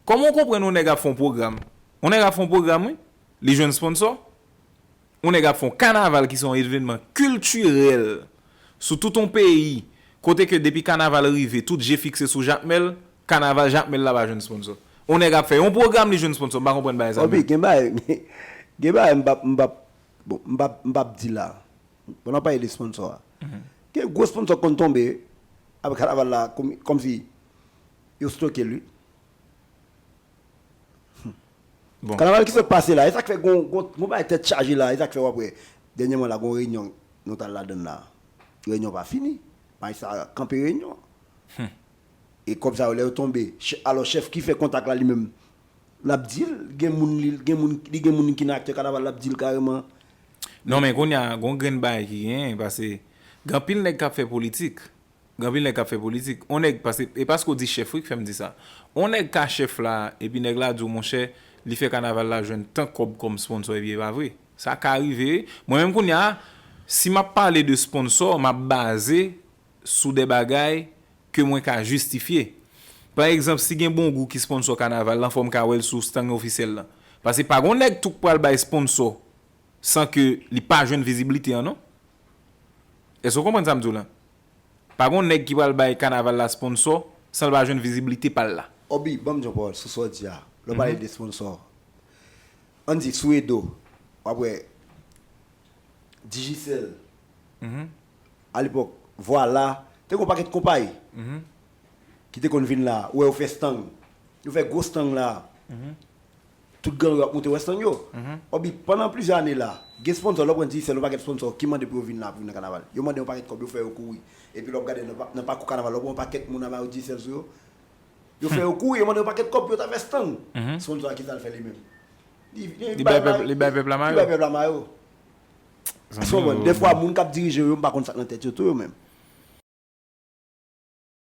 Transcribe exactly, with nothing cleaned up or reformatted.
Kòman w konprann yon nèg ap fè yon pwogram? Yon nèg ap fè yon pwogram, wi. Li jwenn sponsò. Yon nèg ap fè yon kanaval ki se yon evènman kiltirèl sou tout yon peyi, kote ke depi kanaval rive, tout je fikse sou Jakmèl, kanaval Jakmèl la pa jwenn sponsò. Yon nèg ap fè yon pwogram, li jwenn sponsò. M pa konprann bagay sa. Obi, menm. Gen bagay, gen bagay m p ap, m p ap, bon, m p ap, m p ap di la. Bon, n ap pale de sponsò a. Gen gwo sponsò k konn tonbe, apre kanaval la, kòm, kòmsi yo stoke l, wi. Bon. Kanaval ki sot pase la, e sa k fè gon, gon, gon bagay tèt chaje la, e sa k fè w ap wè. Dènyèman la, gon reyinyon nou t al ladann la. Reyinyon pa fini. Majistra kanpe reyinyon. E kòb sa yo, lè yo tonbe, chè-, alò chèf ki fè kontak la li menm, l ap di l, gen moun li, gen moun, li gen moun ki nan aktè kanaval, l ap di l kareman. Non, men kounye a, gon grenn bagay ki genyen, paske gen anpil nèg k ap fè politik. Gen anpil nèg k ap fè politik. On nèg, paske, e paske w di chèf, wi, k fè m di sa. On nèg ka chèf la, epi nèg la di w, monchè, li fè kanaval la jwenn tan kòb kòm sponsò, epi e pa vre. Sa ka rive, wi. Mwen menm kounye a, si m ap pale de sponsò, m ap baze sou de bagay ke mwen ka jistifye. Pa egzanp, si gen Bongou ki sponsò kanaval lan, fò m ka wè l sou stand ofisyèl lan. Paske pa gon nèg tou k pral bay sponsò san ke li pa jwenn viziblite an, non. Èske w konprann sa m di w la? Pa gon nèg ki pral bay kanaval la sponsò san l pa jwenn viziblite pa l la. Obi, ban m di yon pawòl sou sa w di a. Lè w pale de sponsò, ann di sou Edo, w ap wè Digicel, alepòk, Vwala, te gen yon pakèt konpayi ki te konn vin la, ou wè yo fè stang. Yo fè gwo stang la. Tout gang yo ap moute wè stang yo. Obi, pandan plizyè ane la, gen sponsò, lè w pran Digicel, yon pakèt sponsò ki mande pou yo vin la, pou vin nan kanaval. Yo mande yon pakèt kòb, yo fè yo kouri. Epi lè w ap gade nan pa-, nan pakou kanaval, lè w pran yon pakèt moun ap ba yo Digicel sou yo, yo fè yo kouri, yo mande yon pakèt kòb pou yo ta fè stang. Sponsò a, ki sa l fè li menm? Li, li, li bay pèp, li bay pèp la mayo. Li bay pèp la mayo. Zanmi, ou konprann? Dèfwa, moun k ap dirije yo, m pa konn sa k nan tèt yo tou, yo menm.